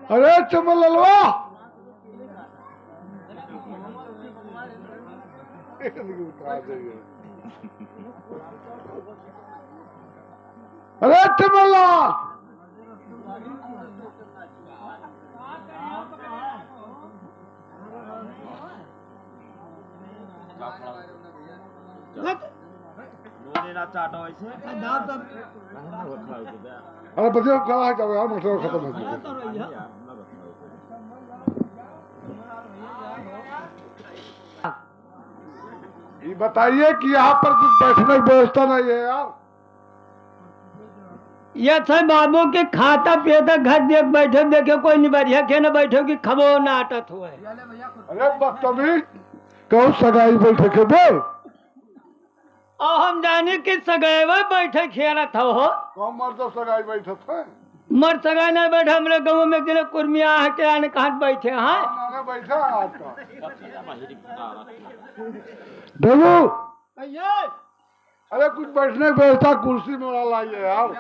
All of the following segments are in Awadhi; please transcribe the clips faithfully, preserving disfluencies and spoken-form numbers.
अरे चमन ललवा, अरे चमन लाल, अरे बच्चे, खड़ा है, क्या यार, मतलब खत्म हो गया। ये बताइए कि यहाँ पर कुछ बैठने की व्यवस्था नहीं है यार। ये थे बाबू के खाता पिए तक घर देख बैठे, देखे कोई नहीं बढ़िया के ना बैठे कि खबो ना आटत हुए। अरे बदतमीज, कहूँ सगाई बैठे के बोल। और हम जानी कि सगाई में बैठे खेलत हो। कौन मर्द सगाई बैठत है? मर्द सगाई नहीं बैठे, हमरे गाँव में एक दिन कुर्मिया है के आने कहाँ बैठे हैं। कौन आने बैठा है आपका? देखो, अरे कुछ बैठने की व्यवस्था, कुर्सी मोड़ा लाइए यार।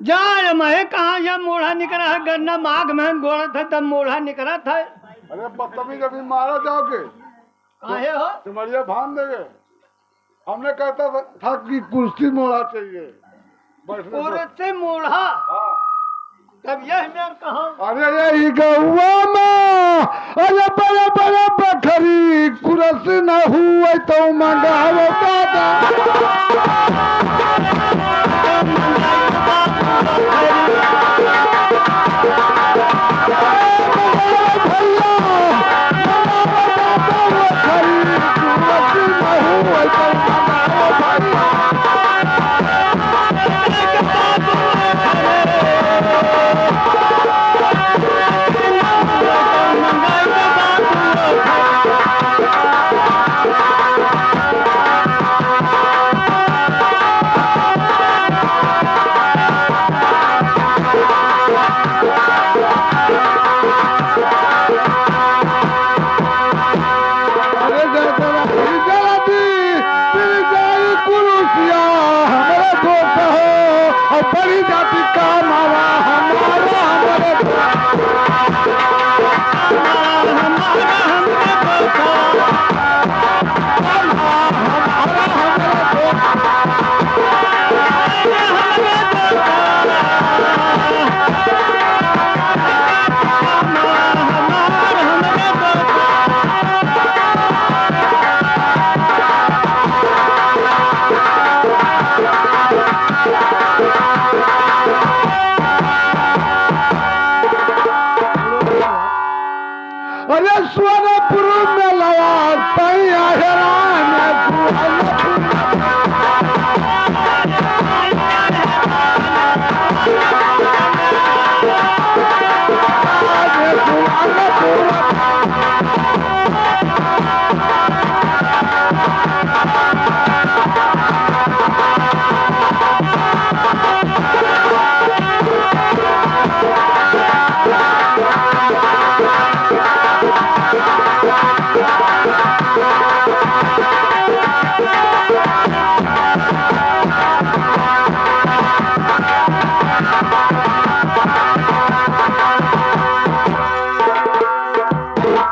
जा रे, मैं कहाँ या मोड़ा निकला है, गन्ना माघ में गोड़त है, तब मोड़ा निकला था। अरे बदतमीज, अभी मारा जाओगे। काहे हो? तुम्हारे भान देंगे। हमने कहता था, था कि कुर्सी मोड़ा चाहिए बैठने को। कुर्सी मोड़ा? हाँ। तब यह मेर कहाँ? अरे यही गौवा में, अरे बड़े बड़े बखरी कुर्सी न हुए तो मंगाओ दादा। अरे जरा, जरा, जरा दी, दी जाई कुरुसिया, हमरे दोस्त हो, और बड़ी जाति का मारा, हमारा, हमरे दोस्त। अरे सोनपुर में लवा सैया हेरान, सोनपुर।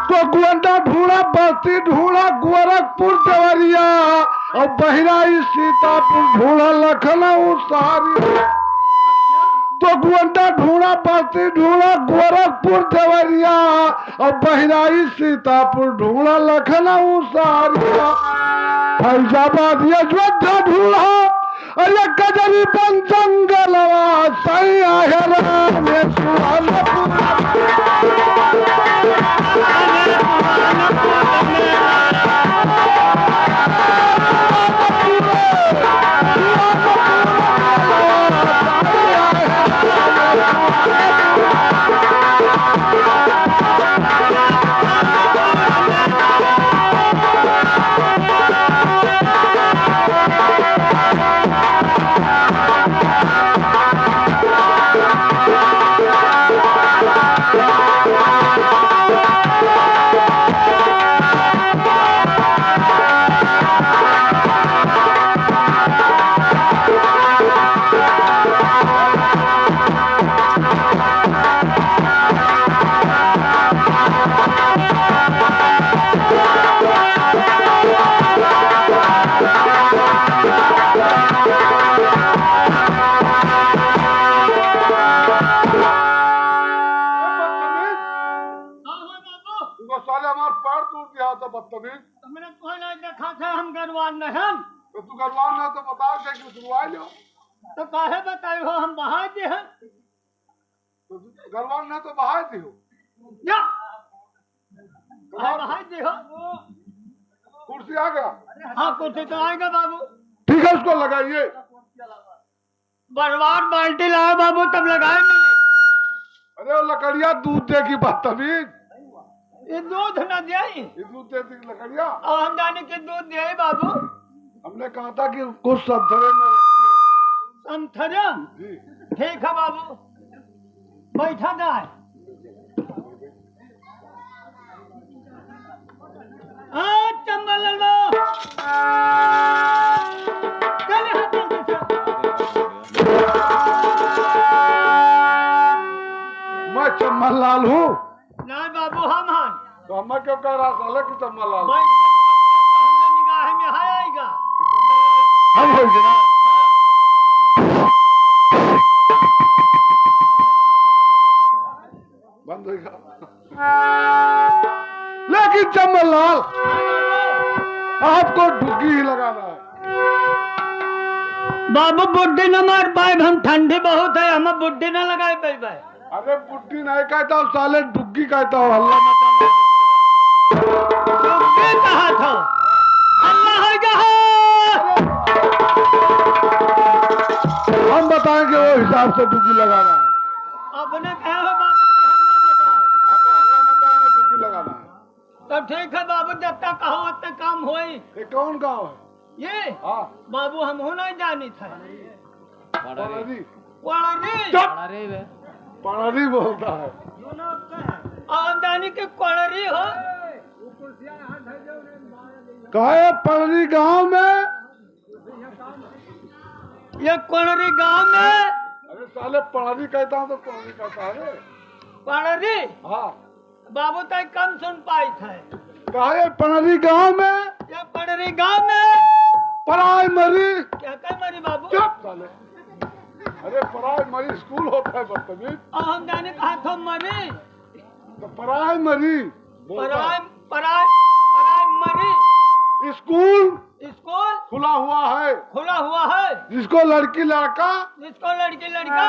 तो गोंडा ढूंढा, बस्ती ढूंढा, गोरखपुर देवरिया, और बहराइच सीतापुर ढूंढा, लखनऊ सहरिया। तो गोंडा ढूंढा, बस्ती ढूंढा, गोरखपुर देवरिया, और बहराइच सीतापुर ढूंढा, लखनऊ सहरिया। फैजाबाद अयोध्या ढूंढा, अरे कजरी बन जंगलवा, सैया हे राम सुहान। तभी हमने तो नहीं देखा था, हम गरवान नहीं। तो तू गरवान ना तो बता के कि तुरवाई लो। तो काहे बताई हो, हम बहाई दे हैं। तो गरवान ना तो बहाई दी हो। या। तो हाँ, बहाई दे हो। कुर्सी आ गया। हाँ, कुर्सी तो आएगा बाबू। ठीक है, उसको लगाइए। बरवार बाल्टी लाए बाबू, तब लगाए मैंने। अरे, वो लकड़िया दूध देगी बदतमीज। ये दूध ना दे। ये दूध देगी लकड़िया। और हम जाने के दूध दे बाबू। हमने कहा था कि कुछ समथरे में रखिए। समथरे? जी। ठीक है बाबू, बैठा जाए। आ, चम्मा लाल बा। चले हाथ चलते से। मैं चम्मा लाल हूँ। नहीं बाबू, हम हन। तो हमें क्यों कह रहा साले कि चम्मा लाल? भाई, हमने निगाह में है आएगा। हम हो गए ना। बंद होइगा। लेकिन चम्मल लाल, आपको डुग्गी ही लगाना है। बाबू, बुड्ढी न मार पाए, हम ठंडी बहुत है, हम बुड्ढी न लगाए पाए। अरे, बुड्ढी नहीं कहता हूँ साले, डुग्गी कहता हूँ, हल्ला मचाना। डुग्गी कहा था, हल्ला हो गया है। हम बताएंगे वो हिसाब से डुग्गी लगाना है। अपने कहे हो बाबू कि हल्ला मचाओ। हल्ला मचाओ, डुग्गी लगाना है। तो ठीक है बाबू, जब तक कहो, उतना काम होई। ये कौन गाँव है? ये? हाँ। बाबू, हमहू नहीं जानी था। पड़री। पड़री। चुप। पड़री बे। पड़री बोलता है। आमदनी के पड़री हो। कहे पड़री गांव में। ये पड़री गांव में। अरे साले, पड़री कहता हूँ तो पड़री कहता है। पड़री? हाँ। बाबू, तय कम सुन पाई थे। काहे पड़री गांव में? ये पड़री गांव में। पराई मरी। क्या कह मरी बाबू? चुप साले। अरे, पराई मरी स्कूल होता है, बदतमीज। और हम जाने कहा था मरी। तो पराई मरी बोलता है। पराई, पराई, पराई मरी। स्कूल स्कूल खुला हुआ है। खुला हुआ है। जिसको लड़की लड़का जिसको लड़की लड़का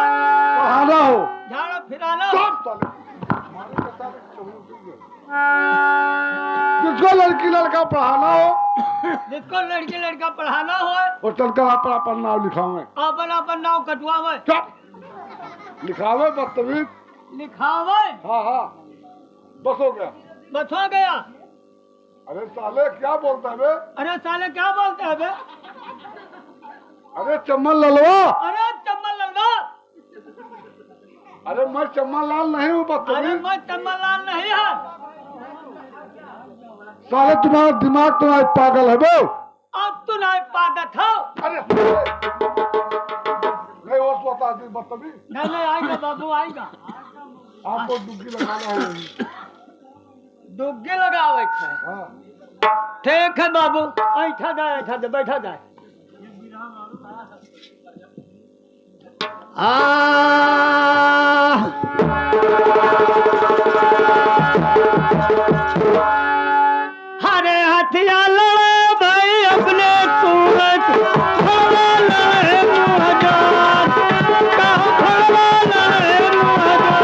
पढ़ाना हो। झाड़ा फिराना हो। चुप साले। जिसको लड़की लड़का पढ़ाना हो। जिसको लड़की लड़का पढ़ाना हो। वो चलकर आप अपन नाम लिखावे। अपन अपन नाम कटवावे। चुप। लिखावे बदतमीज। लिखावे। हाँ, हाँ। बस हो गया। बस हो गया। अरे साले, क्या बोलता है बे? अरे साले, क्या बोलता है बे? अरे चम्मन ललवा। अरे चम्मन ललवा। अरे, मैं चम्मन लाल नहीं हूँ, बदतमीज। अरे, मैं चम्मन लाल नहीं हूँ। साले, तुम्हारा दिमाग तो नहीं पागल है बे। अब तू नहीं पागल हो। अरे, नहीं, वो सोता है, बदतमीज। नहीं, नहीं, आएगा बाबू, आएगा। आपको डुग्गी लगाना है। डुग्गी लगावे के है। हाँ। ठीक है बाबू, ऐठा जाए, ऐठा जाए, बैठा जाए। आ, हरे हथिया लड़े भाई अपने सूरज, भला लड़े मुहजार, का भला लड़े मुहजार।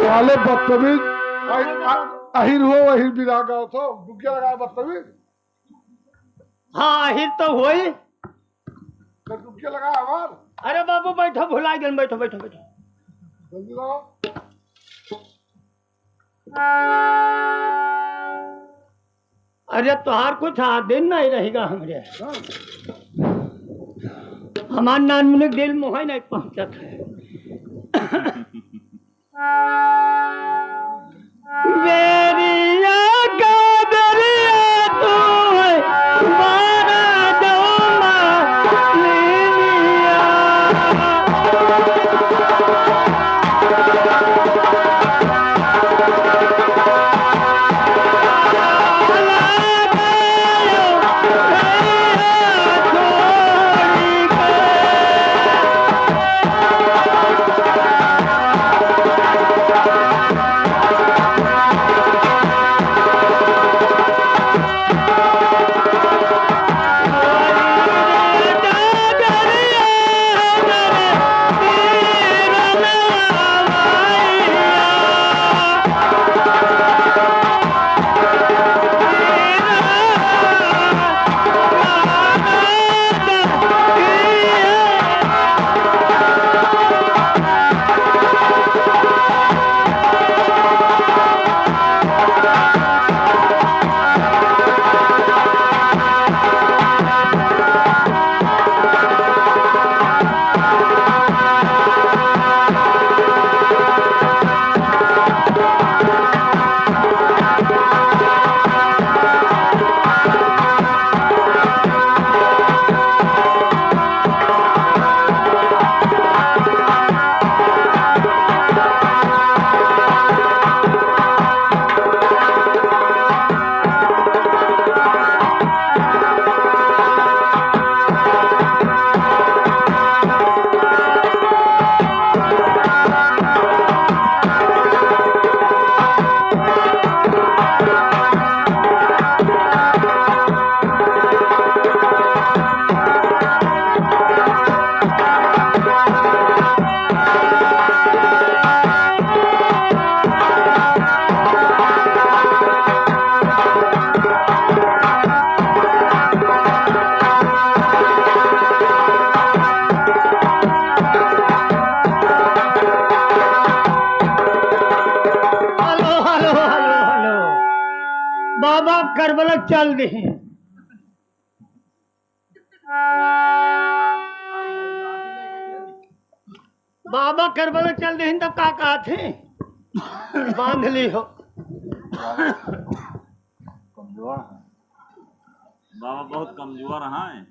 साले बदतमीज, अहि-, अ-, अहिर हो, अहिर बिरा गावत हो, डुबकिया लगा बदतमीज। हाँ, अहिर तो होई। तो डुबकिया लगा हमार। अरे बाबू, बैठो, भुला गेल, बैठो, बैठो, बैठो। जल्दी लगाओ। अरे, तोहार कुछ आदे नहीं रहेगा हमरे। हाँ। हमार नानमुनिक दिल मोहे नहीं पहुँचत है। बेरिया का बेरिया तू है, बारा जौमा लीलिया। Hello, hello, hello, hello. बाबा करबलक चल दिही। बाबा करबलक चल दिही तब का कहत ही? बांध ली हो। कमजोर है। बाबा बहुत कमजोर हैं।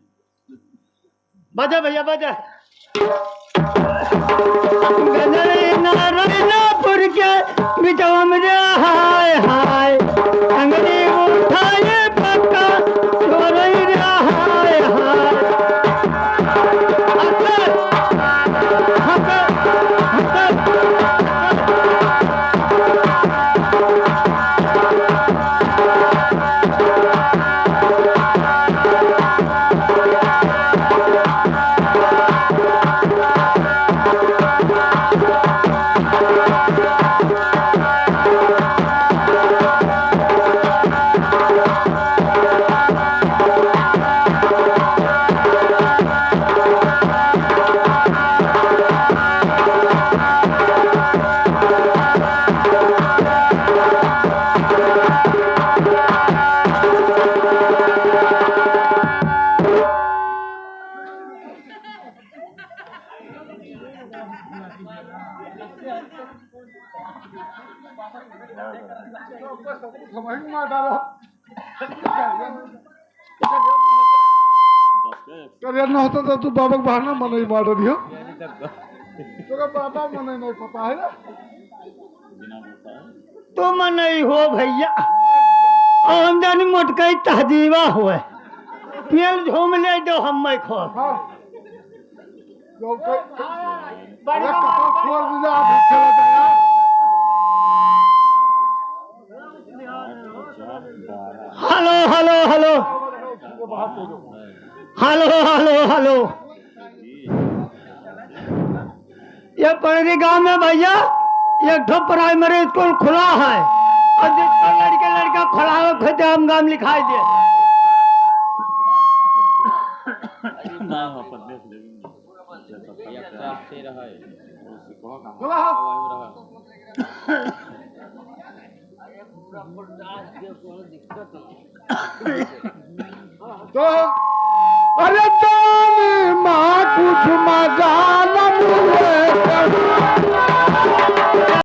बजा भैया, बजा। गजरे नारायणपुर के बिचवा में रे हाय हाय, अंगड़ी उठाए पक्का छोरई रे हाय हाय। अच्छा, हट, हट। करियर न होता तो तू बाबा के बहाना मनई मार दियो। तोरा बाबा मनई नहीं पता है ना? तू मनई हो भैया, आमदनी मोटकई तहजीबा होए, पेल झूम ले दो हम मैं खो। हाँ। जो के-, एक कपड़ा खोल दीजिए, आप खेला जाए। Hello, hello, hello. Hello, hello, hello. ये पड़री गांव में भैया एक ठो प्राइमरी स्कूल खुला है, और जिसका लड़के लड़का खोलावे खोते हम गांव लिखाई दे। तो अरे जानी माँ कुछ मजा न मिले।